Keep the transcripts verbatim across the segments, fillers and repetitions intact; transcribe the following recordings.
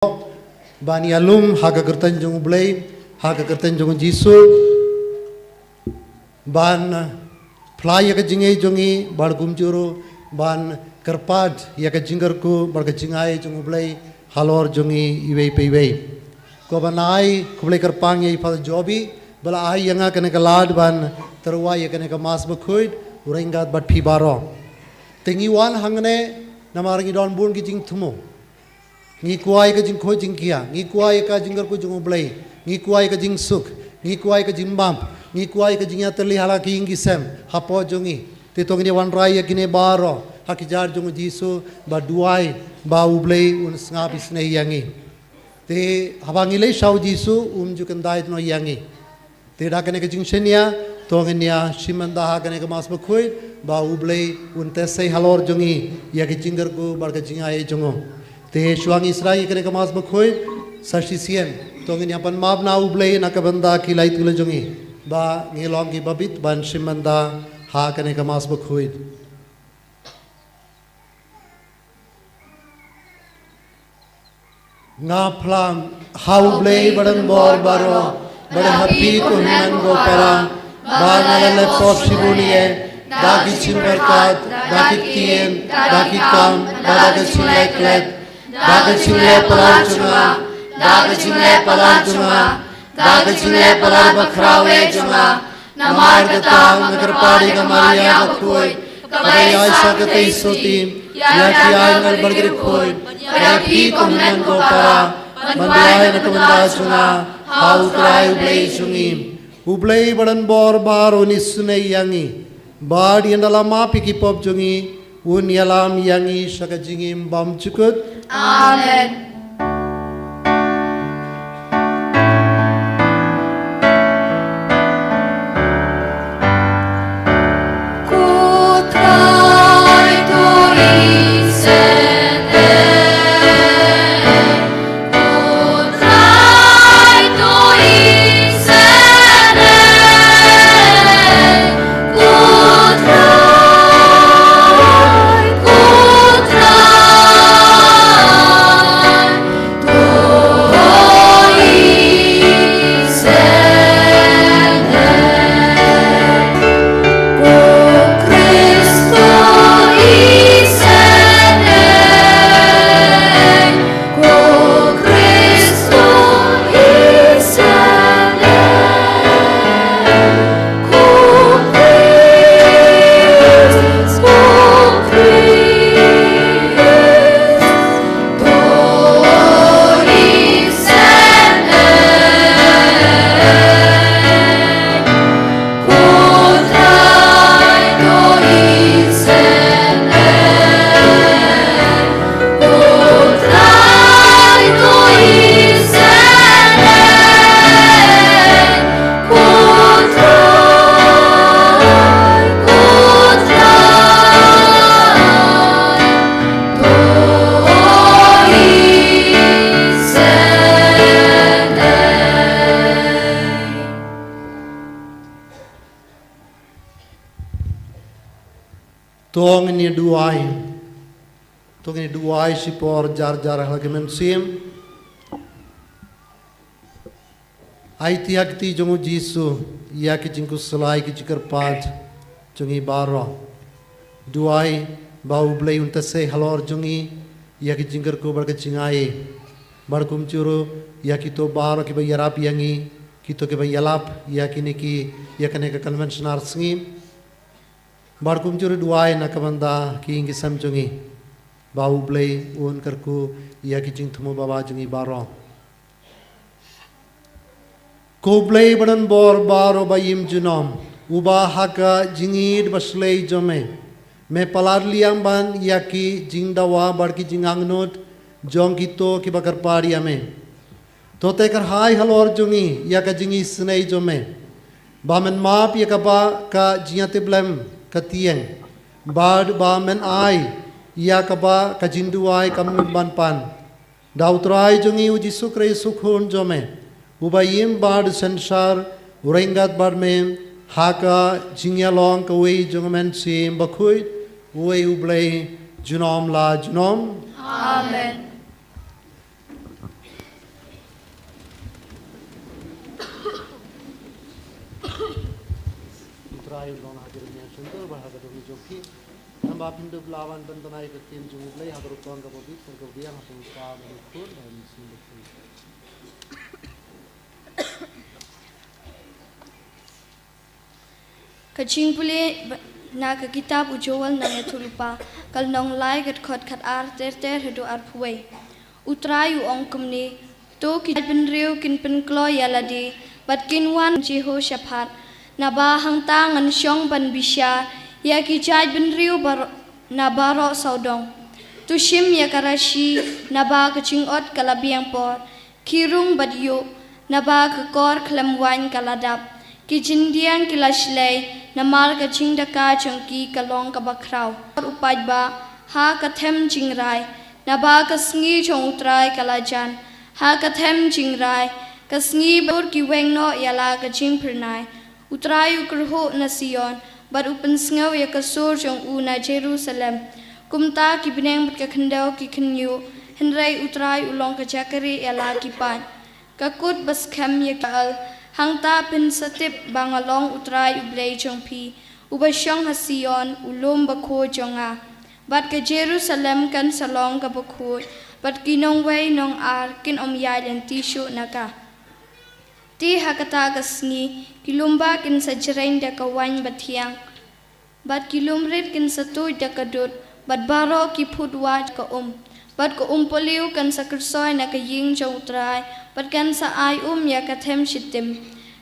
ban ïalum ha ka kyrteng jong U Blei, ha ka kyrteng jong U Jisu, ban phla ïa ka jingïeit jong ngi, bad kumjuh ruh ban kyrpad ïa ka jingkyrkhu bad ka jingai jong U Blei halor jong ngi iwei pa iwei. Ko ban ai khublei kyrpang ïa i Father Jobi ba la ai ïa nga kane ka lad ban tyrwa ïa kane ka Mass Bakhuid ryngkat bad phi baroh. Te ngi wan hangne namar ngi don bun ki jingthmu. Ngi kwah ïa ka jingkhuid jingkhiah, ngi kwah ïa ka jingkyrkhu jong U Blei, ngi kwah ïa ka jingsuk, ngi kwah ïa ka jingmap, ngi kwah ïa ka jingïatylli ha la ki ïing ki sem hapoh jong ngi. Te to ngin ïa wanrah ïa kine baroh ha ki jar jong U Jisu, ba duwai ba U Blei un sngap isynei ïa ngi. Te haba ngi leit sha U Jisu, um ju kyndait noh ïa ngi. Te da kane ka jingshaniah to ngin ïa shim bynta ha kane ka Mass Bakhuid ba U Blei un test halor jong ngi ïa ka jingkyrkhu bad ka jingai jong u. Te shuwa ngi sdang ïa kane ka Mass Bakhuid, sa shisien to ngin ïa pan map na U Blei na ka bynta ki lai tylli jong ngi ba ngi long ki babit ban shim bynta ha kane ka Mass Bakhuid. Nga phla ha U Blei ba don bor baroh, bad ha phi ko hynmen ko para, ba nga la leh pop shibun ïa, da ki jingpyrkhat, da ki ktien, da ki kam, da ka jingleh klet, da ka jingleh palat jong nga, da ka jingleh palat jong nga, da ka jingleh palat bakhraw eh jong nga, namar kata nga kyrpad ïa ka Maria bakhuid, kaba ïaishah katei sotti ïa ki angel bad ki riewkhuid, bad ïa phi ko hynmen ko para, ban duwai na ka bynta jong nga ha U Trai U Blei jong ngi. U Blei ba don bor baroh un isynei ïa ngi, bad ynda la map ïa ki pop jong ngi, un ïalam ïa ngi sha ka jingim bymjukut. Amen. To ngin ïa duwai. To ngin ïa duwai shipor jar jar ha la ka mynsiem. Aiti ha kti jong U Jisu ïa ki jingkhuslai ki jingkyrpad jong ngi baroh. Duwai ba U Blei un test halor jong ngi ïa ki jingkyrkhu bad ka jingai. Bad kumjuh ruh ïa kito baroh kiba ïarap ïa ngi, kito kiba ïalap ïa kine ki, ïa kane ka convention ar sngi. Bad kumjuh ruh duwai na ka bynta ki ïing ki sem jong ngi, ba U Blei un kyrkhu ïa ki jingthmu baba jong ngi baroh. Ko Blei ba don bor baroh ba im junom, uba ha ka jingïeit ba shlei jong me, me palat liang ban ïa ki jingdawa bad ki jingangnud jong kito kiba kyrpad ïa me. To te kyrhai halor jong ngi ïa ka jingisynei jong me, ba men map ïa kaba ka jingïatiplem ka tieng, bad ba men ai ïa kaba ka jingduwai kam nud ban pan. Da U Trai jong ngi U Jisu Khrist U Khun jong me, uba im bad synshar ryngkat bad me ha ka jingïalong kawei jong U Mynsiem Bakhuid, uwei U Blei junom la junom. Amen. U Trai un long ha ka rynïeng shyntur bad ha ka dohnud jong phi. Naba phin dup la wan ban bnai ka ktien jong U Blei ha ka rukom kaba biang, ha ka rukom kaba biang, ha ka rukom kaba biang, ha ka rukom kaba biang. Ka jingpule ba-, na ka kitab u Joel nongïathuhlypa, ka lynnong lai, ka dkhot khatar ter ter haduh arphew wei. U Trai u ong kumne: To ki jaitbynriew kin pynkloi ïa lade, bad kin wan Jehoshaphat, naba hangta ngan shong ban bishar ïa ki jaitbynriew baroh, na baroh sawdong. To shim ïa ka rashi, naba ka jingot ka la biang por. Ki rung bad ïuh, naba ka kor khlem waiñ ka la dap. Ki jyndiang ki la shlei, namar ka jingdaka jong ki ka long kaba khraw. U paidbah ha ka them jingrai, naba ka sngi jong U Trai ka la jan. Ha ka them jingrai, ka sngi ba ki weng noh ïa la ka jingphyrnai. U Trai u kyrhuh na Sion, bad u pynsngew ïa ka sur jong u na Jerusalem. Kumta ki bneng bad ka khyndew ki khynñiuh, hynrei U Trai u long ka jaka rieh ïa la ki paid. Ka kut ba skhem ïa ki al, hangta phin sa tip ba nga long U Trai U Blei jong phi, uba shong ha Sion, u lum bakhuid jong nga. Bad ka Jerusalem kan sa long kaba khuid, bad ki nongwei nongar kin ym ïaid lynti shuh na ka. Te ha kata ka sngi, ki lum ba kin sa jreng da ka waiñ bathiang, bad ki lum rit kin sa tuid da ka dud, bad baroh ki phut wait ka um. Bad ka um pohliew kan sa kyrsoi na ka ïing jong U Trai, bad kan sa ai um ïa ka them Shitim.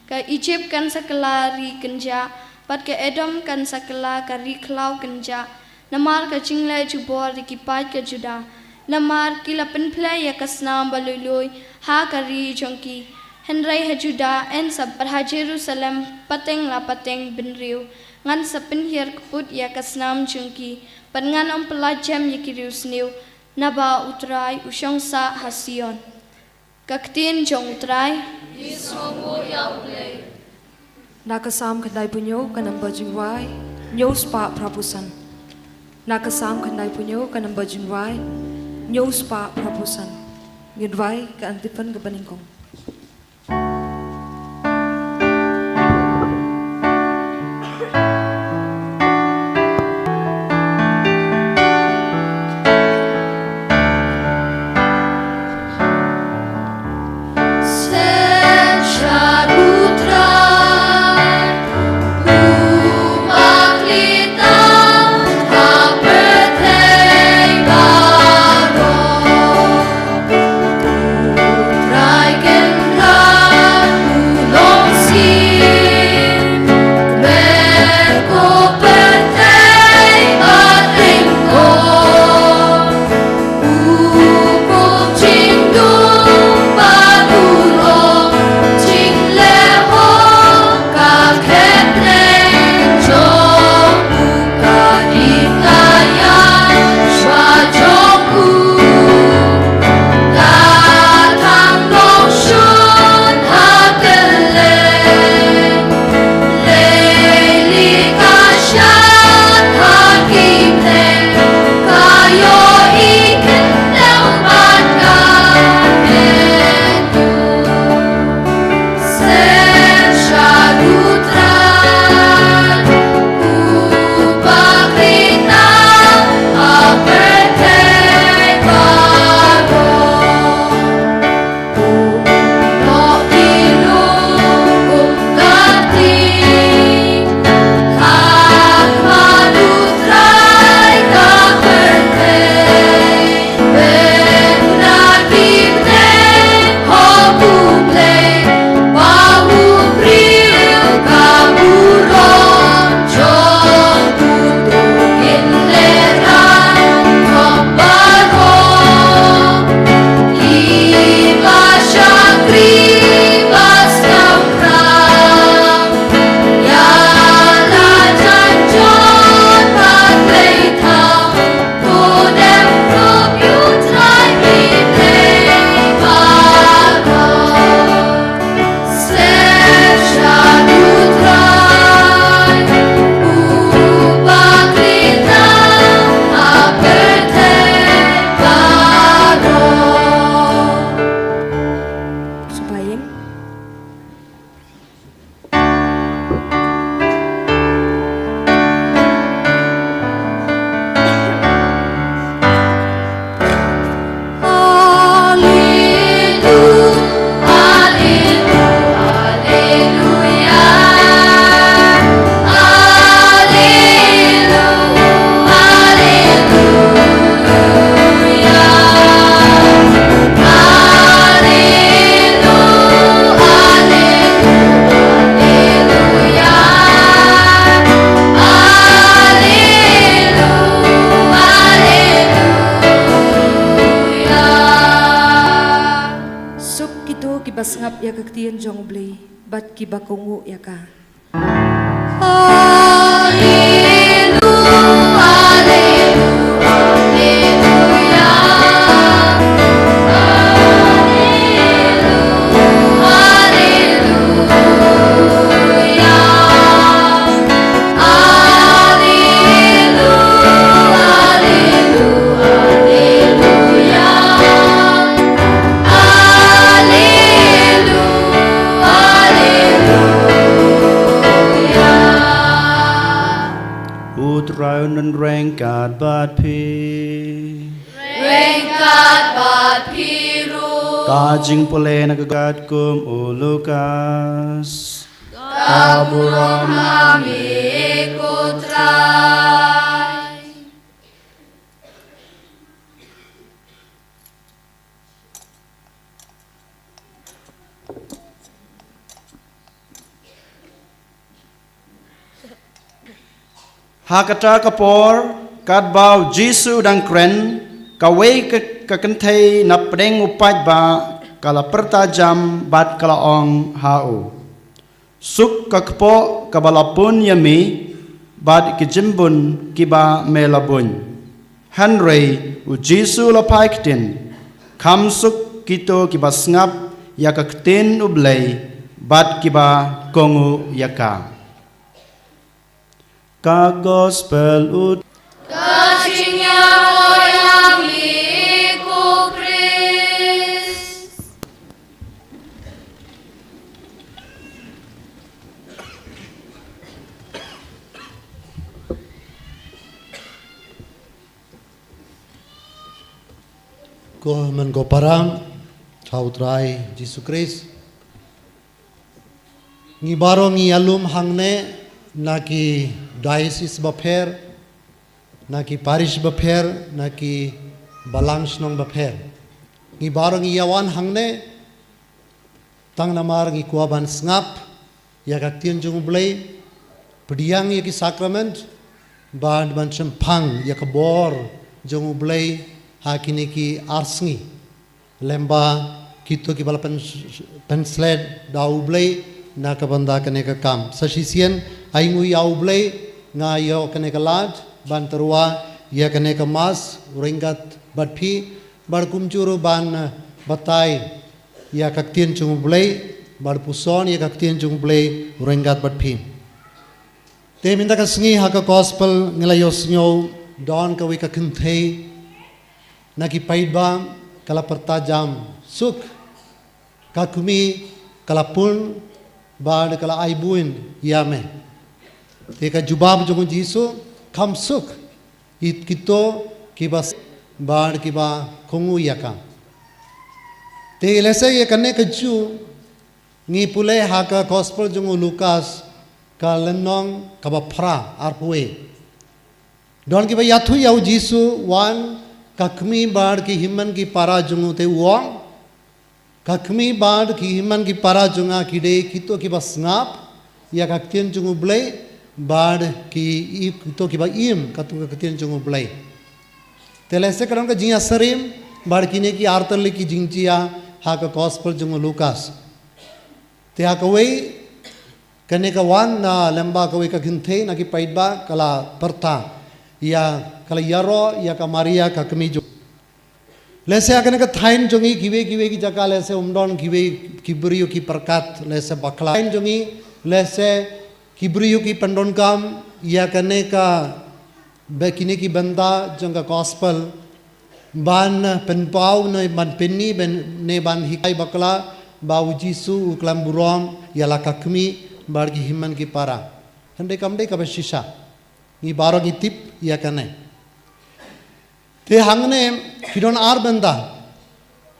Ka Ijipt kan sa kylla ri kynjah, bad ka Edom kan sa kylla ka ri khlaw kynjah. Namar ka jingleh jubor da ki paid ka Judah. Namar ki la pynphleh ïa ka snam ba lui lui ha ka ri jong ki. Hynrei ha Judah yn sa, bad ha Jerusalem pateng la pateng bynriew. Ngan sa pynhiar kput ïa ka snam jong ki, bad ngan ym pyllait jem ïa ki riewsniew. Naba U Trai u shong sah ha Sion. Ka ktien jong U Trai. Na ka Salm khyndaiphew hynñiew ka namba jingrwai hynñiew spah phraphew san. Na ka Salm khyndaiphew hynñiew ka namba jingrwai hynñiew spah phraphew san. Ngin rwai ka antiphon kaba nyngkong. Kito kiba sngap ïa ka ktien jong U Blei bad kiba kohnguh ïa ka. U Trai un ryngkat bad phi. Ryngkat bad phi ruh. Ka jingpule na ka katkum u Lukas. Ka burom ha me ko Trai. Ha kata ka por, katba u Jisu u dang kren, kawei ka, ka kynthei na pdeng u paidbah ka la pyrta jam bad ka la ong ha u. Suk ka kpoh kaba la pun ïa me, bad ki jingbun kiba me la buiñ. Hynrei u Jisu u la phai ktien, kham suk kito kiba sngap ïa ka ktien U Blei, bad kiba kohnguh ïa ka. Ka gospel u. Ka jingïaroh ïa me ko Khrist. Ko hynmen ko para ha u Trai Jisu Khrist. Ngi baroh ngi ïalum hangne na ki diocese bapher, na ki parish bapher, na ki balang shnong bapher. Ngi baroh ngi ïawan hangne tang namar ngi kwah ban sngap ïa ka ktien jong U Blei, pdiang ïa ki sakrament, bad ban shemphang ïa ka bor jong U Blei ha kine ki ar sngi. Lyngba kito kiba la pyn-, pynsleh da U Blei na ka bynta kane ka kam. Sa shisien, ainguh ïa U Blei, nga ïoh kane ka lad ban tyrwa ïa kane ka mass ryngkat bad phi, bad kumjuh ruh ban, eh, batai ïa ka ktien jong U Blei, bad puson ïa ka ktien jong U Blei ryngkat bad phi. Te mynta ka sngi ha ka gospel ngi la ïohsngew don kawei ka kynthei na ki paidbah ka la pyrta jam suk, ka kmie ka la pun bad ka la ai buiñ ïa me. Te ka jubab jong u Jisu, kham suk ïa kito kiba s-, bad kiba kohnguh ïa ka. Te lehse ïa kane kajuh ngi pule ha ka gospel jong u Lukas ka lynnong kaba phra arphew wei. Don kiba ïathuh ïa u Jisu, wan, ka kmie bad ki hynmen ki para jong u, te u ong, ka kmie bad ki hynmen ki para jong nga ki dei kito kiba sngap ïa ka ktien jong U Blei, bad ki i-, kito kiba im katto ka ktien jong U Blei. Te lehse ka don ka jingïasyriem bad kine ki artylli ki jingjia ha ka gospel jong u Lukas. Te ha kawei, kane ka wan na lyngba kawei ka kynthei na ki paidbah ka la pyrta ïa, ka la ïaroh ïa ka Maria ka kmie jong. Lehse ha kane ka thaiñ jong ngi kiwei kiwei ki jaka lehse ym don kiwei ki briew ki pyrkhat lehse bakla. Thaiñ jong ngi lehse ki briew ki pyndonkam ïa kane ka ba kine ki bynta jong ka gospel, ban pynpaw ne ban pynni, ban, ne ban hikai bakla ba u Jisu u klam burom ïa la ka kmie bad ki hynmen ki para. Hynrei kam dei kaba shisha. Ngi baroh ngi tip ïa kane. Te hangne ki don ar bynta.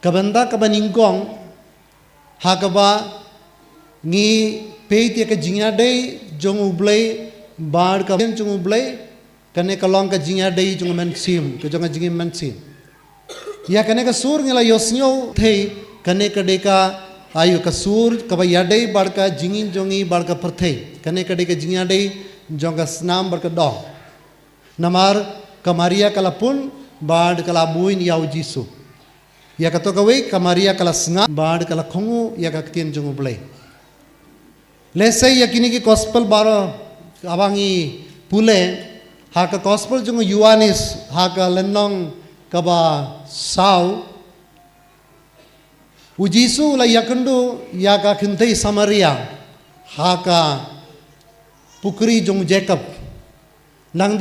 Ka bynta kaba nyngkong, ha kaba ngi peit ïa ka jingïadei jong U Blei bad ka jong U Blei, kane ka long ka jingïadei jong ka mynsiem, ka jong ka jingim mynsiem. Ïa kane ka sur ngi la ïohsngew thei, kane ka dei ka, aïu, ka sur kaba ïadei bad ka jingim jong ngi bad ka pyrthei. Kane ka dei ka jingïadei jong ka snam bad ka doh. Namar ka Maria ka la pun bad ka la buiñ ïa u Jisu. Ïa kato kawei ka Maria ka la sngap bad ka la khong ïa ka ktien jong U Blei. Lehse ïa kine ki gospel baroh haba ngi pule ha ka gospel jong u Ïoannis ha ka lynnong kaba saw, u Jisu u la ïakynduh ïa ka kynthei Samaria ha ka pukri jong u Jakob. Nang